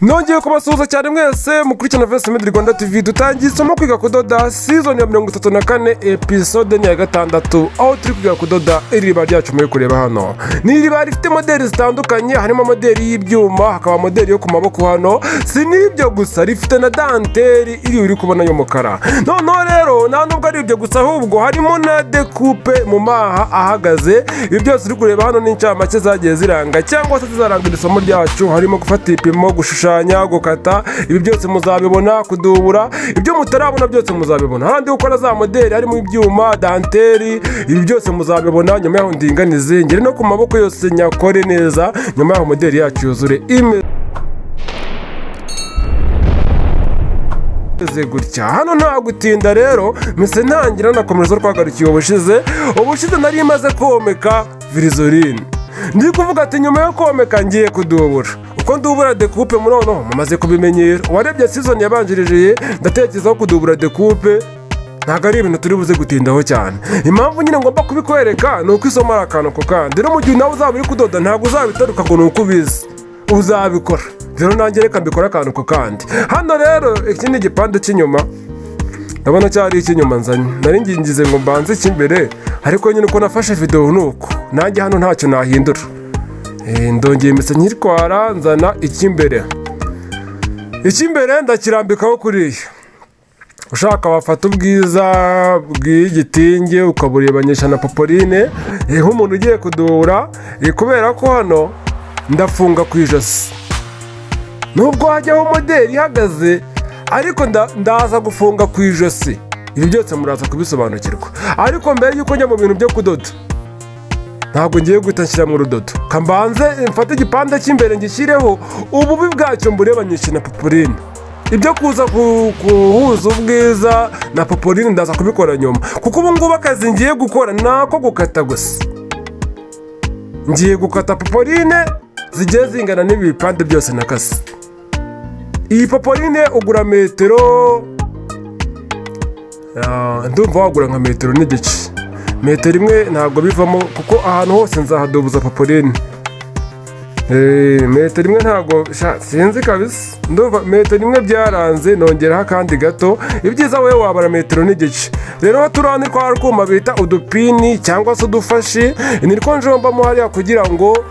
Nongeye kubasuhuza cyane mwese mukurikirana Vese Made Rwanda TV. Dutangiye isomo kwiga kudoda, season ya 34, episode ni ya 6, aho turi kwiga kudoda iriba ryacu muri kureba hano. Ni iriba rifite modeli zitandukanye, harimo modeli y'ibyuma, hakaba modeli yo ku maboko hano. Si n'ibyo gusa, rifite na dentelle iri uri kubona y'umukara. Noneho rero nta nubwo ari ibyo gusa, ahubwo harimo na découpe mu maha ahagaze. Ibi byose uri kureba hano ni incamake zagiye ziranga cyangwa se zizaranga iri somo ryacu, harimo gufata ibipimo, gushushanya, gukata. Ibi byose muzabibona, kudubura, ibyo mutarabona byose muzabibona. Handi gukora za modeli harimo ibyuma, dentelle, ibi byose muzabibona. Nyuma yaho ndinganize, ngere no ku maboko yose nyakore neza. Nyuma yaho modeli yacu yuzure imeze gutya. Hano nta gutinda rero, mpise ntangira nakomeza twagarukiye ubushize. Ubushize nari maze komeka virizoline, ndi kuvuga ati nyuma yo komeka ngiye kudubura. Uko ndubura découpe muri noneho mumaze kubimenyera. Uwarebye season yabanjirije, ndatekereza ko kudubura découpe ntabwo ari ibintu turi buze gutindaho cyane. Impamvu nyine ngomba kubikwereka ni uko isomo ari akantu ku kandi. Rero mu gihe nawe uzaba uri kudoda, ntabwo uzabitaruka ngo ni uko ubizi, uzabikora. Rero nanjye reka mbikore akantu ku kandi. Hano rero iki ni igipande cy'inyuma, ndabona cyari icy'inyuma nzanye. Nari ngingize ngo mbanze icy'imbere, ariko nyine uko nafashe videwo ni uko, nanjye hano ntacyo nahindura. Ndongeye mpise nkitwara, nzana icy'imbere. Icy'imbere ndakirambikaho kuriya. Ushaka wafata ubwiza bw'igitinge ukaburebanyisha na popeline, nk'umuntu ugiye kudura, kubera ko hano ndafunga ku ijosi. Nubwo hajyaho modeli ihagaze, ariko ndaza gufunga ku ijosi. Ibi byose muraza kubisobanukirwa. Ariko mbere y'uko njya mu bintu byo kudoda, ntabwo ngiye guhita nshyiramo urudodo. Kambanze mfate igipande cy'imbere ngishyireho, ububi bwacyo mburebanyishe na popeline. Ibyo kuza guhuza ubwiza na popeline ndaza kubikora nyuma, kuko ubu ngubu akazi ngiye gukora ni ako gukata gusa. Ngiye gukata popeline zigiye zingana n'ibi bipande byose nakase. Iyi popeline ugura metero, ndumva wagura nka metero n'igice. Metero imwe ntabwo bivamo, kuko ahantu hose nzahadubuza popeline. Metero imwe ntabwo sinzi kabisa, ndumva metero imwe byaranze, nongeraho akandi gato. Ibyiza wowe wabara metero n'igice. Rero turiya ni twa rwuma bita udupini cyangwa se udufashi, ni two njombamo hariya kugira ngo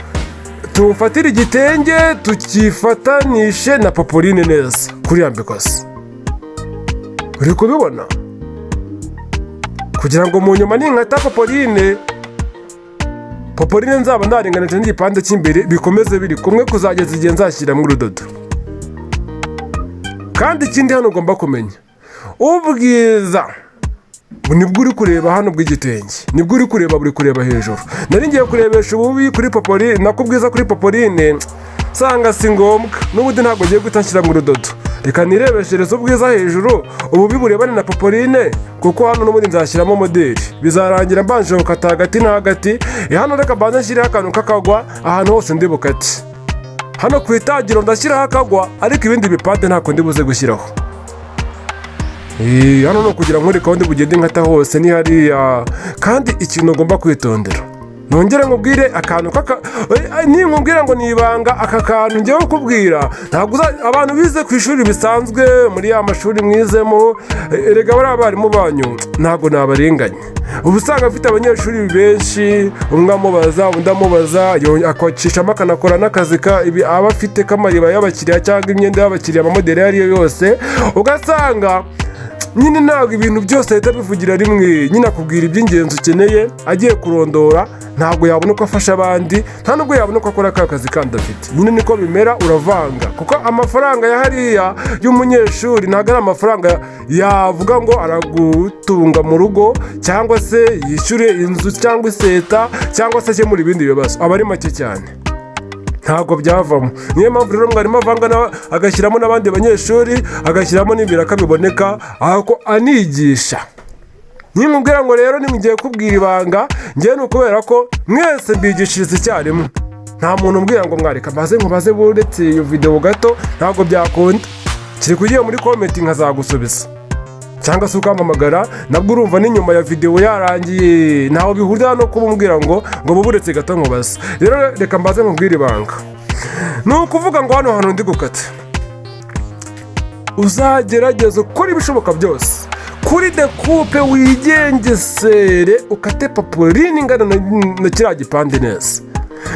tumfatire igitenge tukifatanishe na popeline neza. Kuriya mbikoze uri kubibona, kugira ngo mu nyuma ninkata popeline, popeline nzaba naringanije n'igipande cy'imbere, bikomeze biri kumwe kuzageza igihe nzashyiramo urudodo. Kandi ikindi hano ugomba kumenya, ubwiza nibwo uri kureba hano bw'igitenge, nibwo uri kureba, buri kureba hejuru. Nari ngiye kurebesha ububi kuri popeline, nako ubwiza kuri popeline, nsanga si ngombwa. N'ubundi ntabwo ngiye guhita nshyiramo urudodo. Reka nirebeshereze ubwiza hejuru, ububi burebane na popeline, kuko hano n'ubundi nzashyiramo modeli. Bizarangira mbanje gukata hagati na hagati. Hano reka mbanze nshyireho akantu k'akagwa ahantu hose ndi bukate. Hano ku itangiro ndashyiraho akagwa, ariko ibindi bipande ntabwo ndi buze gushyiraho. Hano ni ukugira nkwereke aho ndi bugende nkata hose, ni hariya. Kandi ikintu ugomba kwitondera, nongere nkubwire akantu kaka, ninkubwira ngo ni ibanga, aka kantu ngiye kukubwira ntabwo abantu bize ku ishuri bisanzwe, muri ya mashuri mwizemo, erega bariya abarimu banyu ntabwo nabarenganya. Uba usanga afite abanyeshuri benshi, umwe amubaza, undi amubaza, akacishamo akanakora n'akazi ka ibi aba afite k'amariba y'abakiriya cyangwa imyenda y'abakiriya, amamodeli ayo ariyo yose. Ugasanga nyine ntabwo ibintu byose ahita abivugira rimwe. Nyine akubwira iby'ingenzi ukeneye, agiye kurondora ntabwo yabona uko afasha abandi, nta nubwo yabona uko akora ka kazi kandi afite. Nyine niko bimera, uravanga, kuko amafaranga ya hariya y'umunyeshuri ntabwo ari amafaranga yavuga ngo aragutunga mu rugo, cyangwa se yishyure inzu cyangwa iseta, cyangwa se akemure ibindi bibazo. Aba ari make cyane, ntabwo byavamo. Niyo mpamvu rero mwarimu avanga agashyiramo n'abandi banyeshuri, agashyiramo n'ibiraka biboneka aho anigisha. Nimubwira ngo rero ngiye kubwira ibanga, ngewe ni ukubera ko mwese mbigishiriza icyarimwe. Nta muntu umbwira ngo mwareka mbaze nkubaze buretse iyo videwo gato, ntabwo byakunda. Kiri kugiye muri comment nkazagusubiza, cyangwa se ukampamagara, nabwo urumva n'inyuma ya videwo yarangiye. Ntaho bihurira no kuba umbwira ngo buburetse gato nkubaze. Rero reka mbaze nkubwire ibanga. Ni ukuvuga ngo hano hantu ndi gukata Uzagerageza ukora ibishoboka byose kuri découpe, wigengesere, ukate popeline ingana na kiriya gipande neza.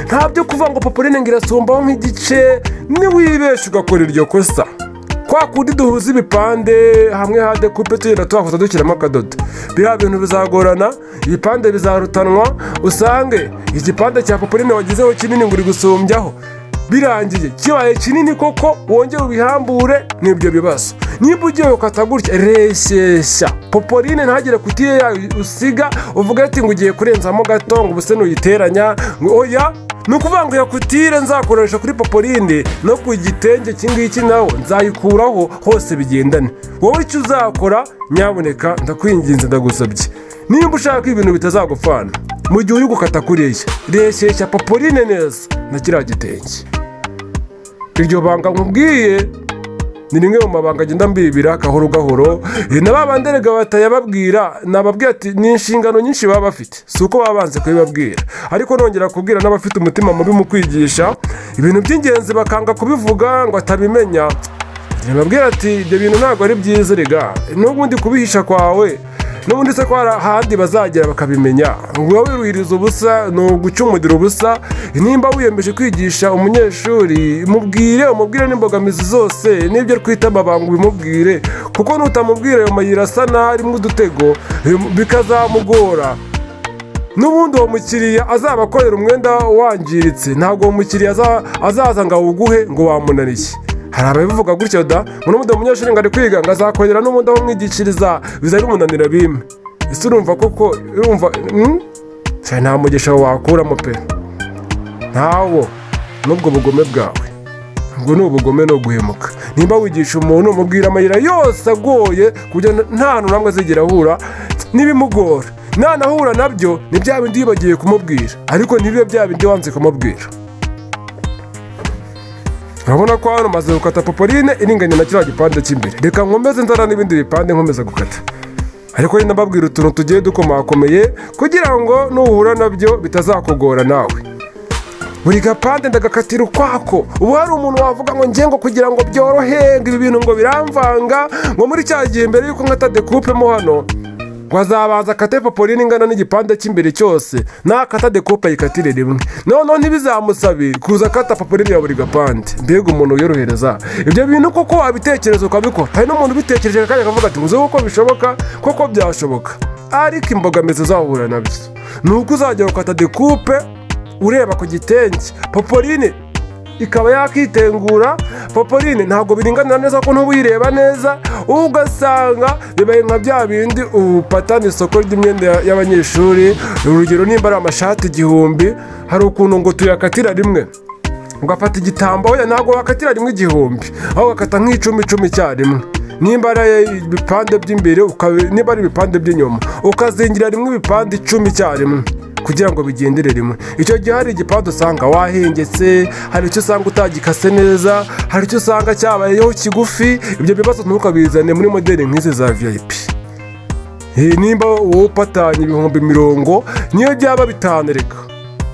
Nta byo kuvuga ngo popeline ngo irasumbaho nk'igice. Niwibesha ugakora iryo kosa, kwa kundi duhuza ibipande hamwe ha découpe, tugenda tuhahuza dushyiramo akadodo, biriya bintu bizagorana, ibipande bizarutanwa, usange igipande cya popeline wagizeho kinini ngo uri gusumbyaho, birangiye kibaye kinini koko, wongere ubihambure. N'ibyo bibazo, niba ugiye gukata gutya, reshyeshya popeline, ntagire couture yayo usiga uvuga ati ngo ugiye kurenzamo gato, ngo ubuse nuyiteranya, ngo oya. Ni ukuvuga ngo iyo couture nzakoresha kuri popeline no ku gitenge iki ngiki nawo nzayikuraho, hose bigendane. Wowe icyo uzakora, nyabuneka ndakwinginze, ndagusabye, nimba ushaka ibintu bitazagupfana mu gihe uri gukata kuriya, reshyeshya popeline neza na kiriya gitenge. Iryo banga nkubwiye ni rimwe mu mabanga agenda mbibira gahoro gahoro. Na ba bandi erega batayababwira, nababwira ati ni inshingano nyinshi baba bafite, si uko baba banze kubibabwira. Ariko nongera kubwira n'abafite umutima mubi mu kwigisha ibintu by'ingenzi bakanga kubivuga ngo atabimenya, nababwira ati ibyo bintu ntabwo ari byiza rega. N'ubundi kubihisha kwawe, n'ubundi se ko hari ahandi bazagera bakabimenya, ngo uba wiruhiriza ubusa, ni ugucumudira ubusa. Nimba wiyemeje kwigisha umunyeshuri, mubwire, umubwire n'imbogamizi zose n'ibyo twita amabanga, ubimubwire, kuko nutamubwira ayo mayira asa n'arimo udutego, bikazamugora. N'ubundi uwo mukiriya azaba akorera umwenda wangiritse, ntabwo uwo mukiriya azaza ngo awuguhe ngo wamunaniye. Hari ababivuga gutyo da, ngo n'ubundi uwo munyeshuri ngo ari kwiga, ngo azakorera n'ubundi aho umwigishiriza biza bimunanira bime. Ese urumva koko, urumva nta mugisha wakuramo pe, ntawo n'ubwo bugome bwawe. Ubwo ni ubugome no guhemuka. Nimba wigisha umuntu, umubwira amayira yose agoye, ku buryo nta hantu namwe azigera ahura n'ibimugora. Nanahura nabyo, ni bya bindi wibagiwe kumubwira, ariko ntibibe bya bindi wanze kumubwira. Urabona ko hano maze gukata popeline iringaniye na kiriya gipande cy'imbere. Reka nkomeze nzana n'ibindi bipande, nkomeza gukata, ariko nyine mbabwira utuntu tugiye dukomakomeye kugira ngo nuhura nabyo bitazakugora nawe. Buri gapande ndagakatira ukwako. Ubu hari umuntu wavuga ngo ngiye ngo kugira ngo byorohe, ngo ibi bintu ngo biramvanga, ngo muri cya gihe mbere y'uko nkata découpe mo hano, ngo azabanza akate popeline ingana n'igipande cy'imbere cyose, nakata découpe ayikatire rimwe, noneho ntibizamusabe kuza akata popeline ya buri gapande. Mbega umuntu wiyorohereza! Ibyo bintu koko wabitekereza ukabikora. Hari n'umuntu ubitekereje akanya akavuga ati muze, kuko bishoboka koko, byashoboka. Ariko imbogamizi uzahura nabyo ni uko uzajya gukata découpe ureba ku gitenge, popeline ikaba yakitengura. Popeline ntabwo biringanira neza ko ntuba uyireba neza, ugasanga bibaye nka bya bindi upatana isoko ry'imyenda y'abanyeshuri. Urugero, nimba ari amashati 1000, hari ukuntu ngo tuyakatira rimwe, ugafata igitambaro. Oya, ntabwo wakatira rimwe 1000, aho ugakata nk'icumi icumi icyarimwe. Nimba ari ibipande by'imbere, niba ari ibipande by'inyuma, ukazingira rimwe ibipande 10 icyarimwe kugira ngo bigendere rimwe. Icyo gihe hari igipande usanga wahengetse, hari icyo usanga utagikase neza, hari icyo usanga cyabayeho kigufi. Ibyo bibazo ntukabizane muri modeli nk'izi za VIP. Nimba wowe upatanye 20,000, niyo byaba 5, reka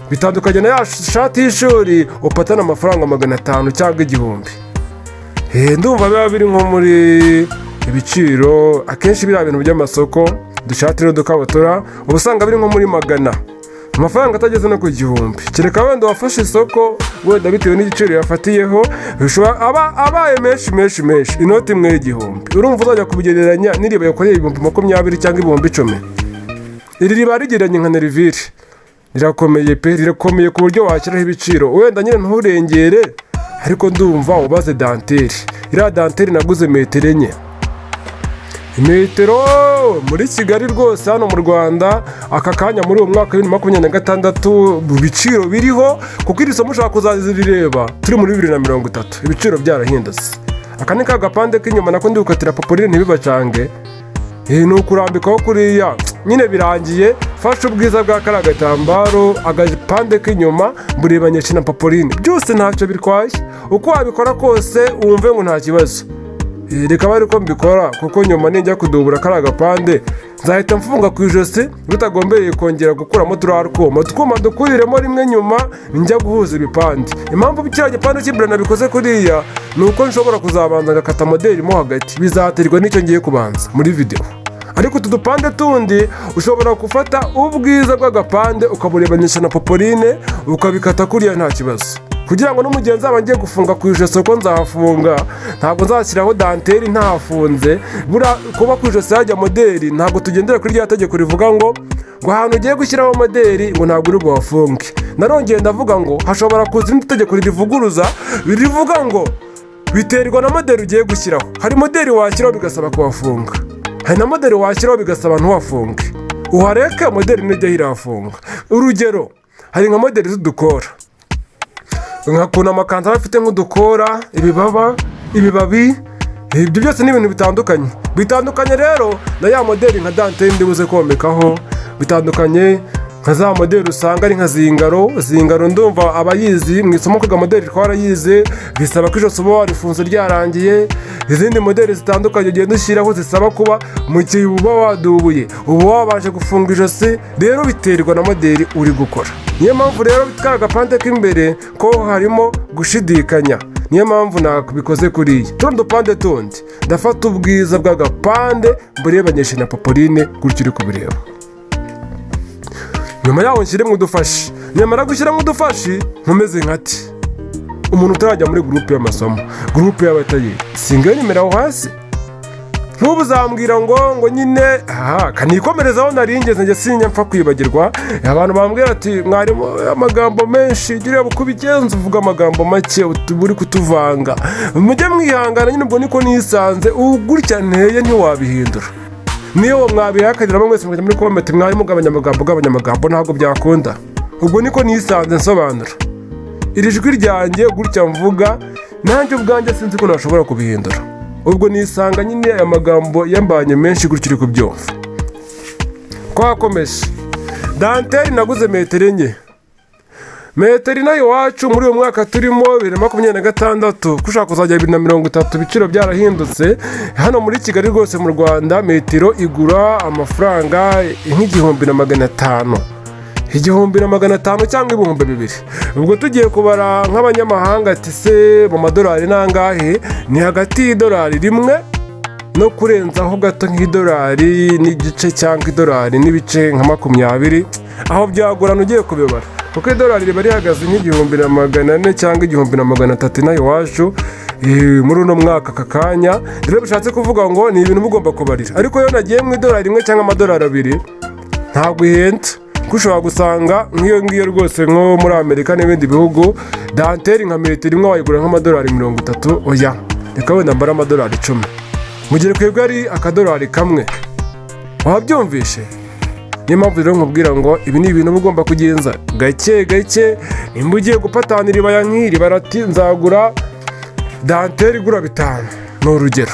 bitandukanye na ya shati y'ishuri upatana amafaranga 500 cyangwa 1000. Ndumva biba biri nko muri ibiciro akenshi biriya bintu by'amasoko, udushati n'udukabutura, uba usanga biri nko muri magana, amafaranga atageze no ku gihumbi, kereka wenda wafashe isoko, wenda bitewe n'igiciro yafatiyeho, bishobora aba abaye menshi menshi menshi inoti imwe y'igihumbi. Urumva uzajya kubigereranya n'iriba yakoreye 20,000 cyangwa 10,000? Iri riba rigereranye nka nerivire, rirakomeye pe, rirakomeye ku buryo washyiraho ibiciro wenda nyine nturengere. Ariko ndumva ubaze dentelle, iriya dentelle naguze metero 4, metero muri Kigali rwose, hano mu Rwanda aka kanya muri uwo mwaka wa 2026, mu biciro biriho, kuko iri somo ushobora kuzarireba turi muri 2030, ibiciro byarahindutse. Aka ni ka gapande k'inyuma nako ndi gukatira popeline, ntibibacange. Ni ukurambikaho kuriya nyine birangiye. Fashe ubwiza bwa kariya gatambaro, agapande k'inyuma burebanyije na popeline, byose ntacyo bitwaye. Uko wabikora kose wumve ngo nta kibazo. Reka abe ariko mbikora, kuko nyuma nijya kudubura kariya gapande nzahita mfunga ku ijosi, bitagombeye kongera gukuramo turiya twuma, utwuma dukuriremo rimwe, nyuma njya guhuza ibipande. Impamvu kiriya gipande cy'imbere nabikoze kuriya Ni uko nshobora kuzabanza ngakata moderi mo hagati, bizaterwa n'icyo ngiye kubanza muri videwo. Ariko utu dupande tundi ushobora gufata ubwiza bw'agapande ukaburebanisha na popeline, ukabikata kuriya nta kibazo, kugira ngo n'umugenzi aba ngiye gufunga ku ijosi, ko nzahafunga, ntabwo nzashyiraho dentelle ntahafunze. Buriya kuba ku ijosi hajya moderi, ntabwo tugendera kuri rya tegeko rivuga ngo ahantu ugiye gushyiraho moderi ngo ntabwo uri buhafunge. Narongeye ndavuga ngo hashobora kuza irindi tegeko ririvuguruza, rivuga ngo biterwa na moderi ugiye gushyiraho. Hari moderi washyiraho bigasaba kuhafunga, hari na moderi washyiraho bigasaba ntuhafunge, uhareke moderi nijya irahafunga. Urugero, hari nka moderi z'udukora, nka kuntu amakanzu aba afite nk'udukora, ibibaba, ibibabi, ibyo byose ni ibintu bitandukanye. Bitandukanye rero na ya moderi nka dentelle ndi buze komekaho, bitandukanye nka za moderi usanga ari nka zingaro. Zingaro ndumva abayizi mu isomo kwiga moderi twarayize, bisaba ko ijosi uba warifunze ryarangiye. Izindi moderi zitandukanye ugenda ushyiraho zisaba kuba mu gihe uba wadubuye uba wabanje gufunga ijosi. Rero biterwa na moderi uri gukora. Niyo mpamvu rero ka gapande k'imbere ko harimo gushidikanya, niyo mpamvu nabikoze kuriya. Tuno dupande tundi ndafata ubwiza bw'agapande mburebanyishe na popeline gutyo uri kubireba. Nyuma yaho nshyiremo udufashi. Nyamara gushyiramo udufashi nkomeze nkati umuntu utarajya muri groupe y'amasomo, groupe y'abatayeri, singayo nimero aho hasi. Nk'ubu uzambwira ngo nyine aha kanikomerezaho naringeze, njye sinjya mpfa kwibagirwa. Abantu bambwira ati: "Mwarimu, amagambo menshi, jya ureba uko ubigenza uvuga amagambo make, uri kutuvanga." Mujye mwihangana nyine, ubwo niko nisanze ubu gutya nteye, ntiwabihindura. Niyo mwabihakaniramo mwese mukajya muri comment: "Mwarimu, gabanya amagambo, gabanya amagambo," ntabwo byakunda. Ubwo niko nisanze nsobanura iri jwi ryanjye gutya mvuga, nanjye ubwanjye sinzi ko nashobora kubihindura. Ubwo nisanga nyine aya magambo yambanye menshi gutya uri kubyumva. Twakomeje. Dentelle naguze metero 4. Metero inaha iwacu muri uyu mwaka turimo 2026, ko ushaka kuzajya 2030, ibiciro byarahindutse. Hano muri Kigali rwose mu Rwanda metero igura amafaranga nk'1,500, 1,500 cyangwa 2,000. Ubwo tugiye kubara nk'abanyamahanga ati se mu madolari nangahe? Ni hagati y'idolari 1 no kurenzaho gato, nk'idolari n'igice cyangwa idolari n'ibice nka 20. Aho byagorana ugiye kubibara, kuko idolari riba rihagaze nk'1,400 cyangwa 1,300 inaha iwacu muri uno mwaka aka kanya. Rero bishatse kuvuga ngo ni ibintu uba ugomba kubarira. Ariko iyo nagiye mu idolari 1 cyangwa amadolari 2, ntabwo ihenda, kuko ushobora gusanga nk'iyo ngiyo rwose nko muri Amerika n'ibindi bihugu dentelle nka metero 1 wayigura nk'amadolari 30. Oya, reka wenda mbare amadolari 10, mu gihe twebwe ari akadolari 1. Wabyumvishe? Niyo mpamvu rero nkubwira ngo ibi ni ibintu uba ugomba kugenza gake gake. Nimba ugiye gupatanira iribaya nk'iri, barati nzagura dentelle igura 5, ni urugero,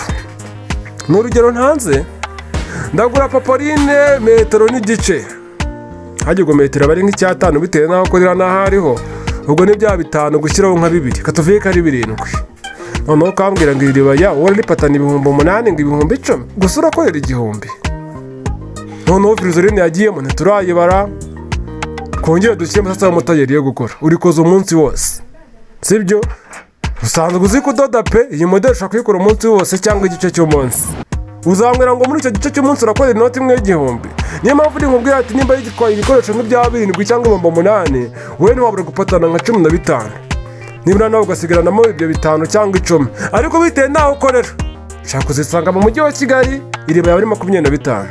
ni urugero ntanze. Ndagura popeline metero n'igice, hajya metero aba ari nk'icyatanu bitewe n'aho ukorera n'aho ariho. Ubwo ni bya 5 gushyiraho nka 2, katuvuye ko ari 7. Noneho ukambwira ngo iri ribaya wowe uraripatana 8,000, ngo 10,000 gusa, urakorera 1,000. Noneho virizoline yagiyemo ntiturayibara. Twongere dushyiremo sasa motayeri yo gukora, urikoza umunsi wose, sibyo? Usanzwe uzi kudoda pe. Iyi moderi ushobora kuyikora umunsi wose cyangwa igice cy'umunsi. Uzambwira ngo muri icyo gice cy'umunsi urakorera inoti imwe y'igihumbi. Niyo mpamvu uri nkubwira ati nimba yitwaye ibikoresho nk'ibya 7 cyangwa 8,000, wowe ntiwabura gupatana nka 15, nibura nawe ugasigaranamo ibyo 5 cyangwa 10. Ariko bitewe n'aho ukorera, ushobora kuzisanga mu mujyi wa Kigali iriba yawe ari 25,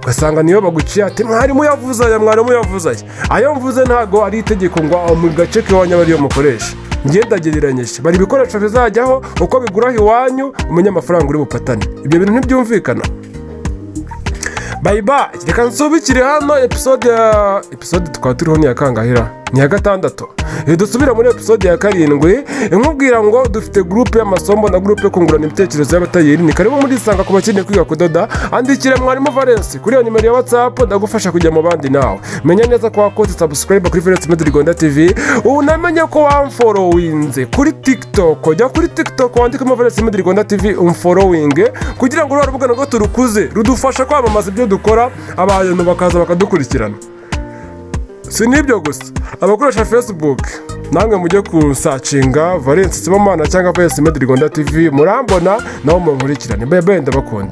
ugasanga niyo baguciye ati: "Mwarimu yavuze aya, mwarimu yavuze aya." Ayo mvuze ntabwo ari itegeko ngo aho mu gace k'iwanyu abe ariyo mukoresha. Ngendagereranyije, bari ibikoresho bizajyaho uko bigura aho iwanyu, umenye amafaranga uri bupatane. Ibyo bintu ntibyumvikana. Bye bye, reka nsubikire hano episode ya episode tukaba turiho ni iya kangahera? Ni iya gatandatu. Dusubira muri episode ya 7, nkubwira ngo dufite groupe y'amasomo na groupe yo kungurana ibitekerezo y'abatayeri. Ni karibu muri isanga. Ku bakeneye kwiga kudoda, andikire mwarimu Valence kuri iyo nimero ya WhatsApp, ndagufasha kujya mu bandi. Nawe menya neza ko wakoze subscribe kuri Valence Medi Rwanda TV, unamenye ko wamfollowinze kuri TikTok. Jya kuri TikTok wandikemo Valence Medi Rwanda TV, umfollowinge, kugira ngo ruriya rubuga narwo turukuze, rudufasha kwamamaza ibyo dukora, abantu bakaza bakadukurikirana. Si n'ibyo gusa, abakoresha Facebook namwe mujye kusearchinga Valence Sibomana cyangwa Valence Made Rwanda TV, murambona naho munkurikirane. Bye bye, ndabakunda.